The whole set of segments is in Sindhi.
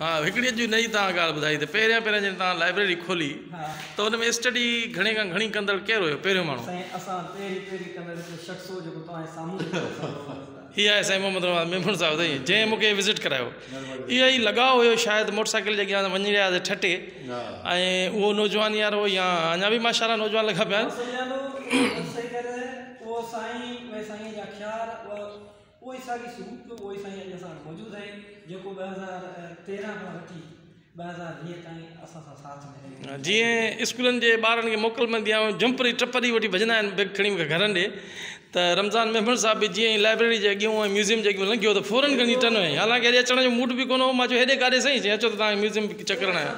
ها هڪڙي اڄ نئين توهان ڳالهه ٻڌائي ته پهريان پهريان جڏهن توهان لائبريري کولي ته ان ۾ اسٽڊي گهڻي کان گهڻي ڪندڙ ڪير هيو پهريون ماڻهو؟ سائين اسان پهرين پهرين ڪندڙ هڪڙو شخص هو جيڪو توهان جي سامهون ويٺو هي آهي سائين محمد رمضان ميمڻ صاحب سائين جنهن مون کي وزٽ ڪرايو اهو ئي لڳاء هيو شايد موٽر سائيڪل جي اڳيان وڃي رهيا هئاسين ٺٽي ۽ اهو نوجوان يار هو يا اڃا به ماشاء الله نوجوان لڳا پيا آهن. اهو سائين اهي سائين جا خيال اهو ئي ساڳي سروپ اهو ئي سائين اڄ اسان وٽ موجود آهن جيڪو 2013 کان وٺي 2020 تائين اسان سان ساٿ ۾ رهيو. جيئن اسڪولن جي ٻارن کي موڪل ملندي آهي جمپ ڏئي ٽپ ڏئي وٺي ڀڄندا آهن بيگ کڻي گهرن ڏي ته رمضان ميمڻ صاحب به جيئن ئي لائبريري جي اڳيون ۽ ميوزيم جي اڳيون لنگهيو ته فورن کڻي ٽن هنيائين حالانڪه هيڏي اچڻ جو موڊ به ڪونه هو مان چيو هيڏي ڪاڏي سائين چيائين اچو ته توهان کي ميوزيم به چڪر هڻايان.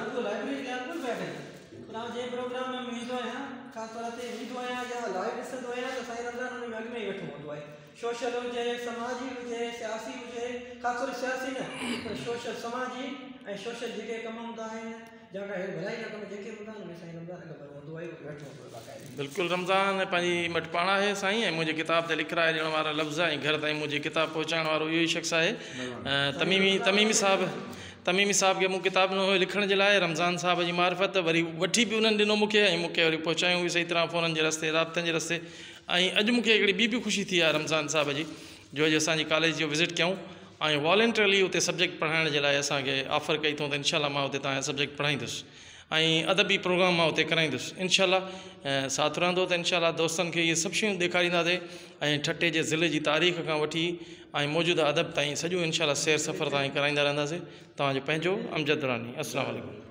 پر آئون جنهن پروگرام ۾ ويندو آهيان خاص طور تي ويندو آهيان يا لائيو ڏسندو آهيان ته سائين رمضان ان ۾ اڳ ۾ ئي ويٺو هوندو آهي سوشل هجي سماجي هجي سياسي هجي خاص طور سياسي نه پر سوشل سماجي ۽ سوشل جيڪي ڪم هوندا آهن يا ڪا اهڙي ڀلائي جا ڪم جيڪي به هوندا آهن ان ۾ سائين رمضان اڳ ڀرو هوندو آهي ويٺو هوندو آهي باقاعدي. بلڪل رمضان پنهنجي مٽ پاڻ آهي سائين ۽ منهنجي ڪتاب تي لکرائي ڏيڻ وارا لفظ ۽ گهر تائين منهنجي ڪتاب پهچائڻ وارو اهو ئي شخص آهي تميمي تميمي صاحب تميمي صاحب کي مون ڪتاب ڏنو هيو لکڻ جي لاء رمضان صاحب جي معرفت وري وٺي به انهن ڏنو مون کي ۽ مون کي وري پهچايون به صحيح طرح فونن جي رستي رابطن جي رستي ۽ اڄ مون کي هڪڙي ٻي به خوشي ٿي آهي رمضان صاحب جي جو اڄ اسان جي ڪاليج جو وزٽ ڪيائون ۽ والنٽرلي اتي سبجيڪٽ پڙهائڻ جي لاء اسان کي آفر ڪئي اٿئون ته انشاء الله مان اتي توهان جا سبجيڪٽ پڙهائيندس ۽ ادبي پروگرام مان اتي ڪرائيندس انشاء الله ساٿ رهندو ته انشاء الله دوستن کي اهي سڀ شيون ڏيکارينداسي ۽ ٺٽي جي ضلعي جي تاريخ کان وٺي ۽ موجوده ادب تائين سڄو انشاء الله سير سفر توهان کي ڪرائيندا رهنداسين توهان جو پنهنجو امجد دراني السلام عليڪم.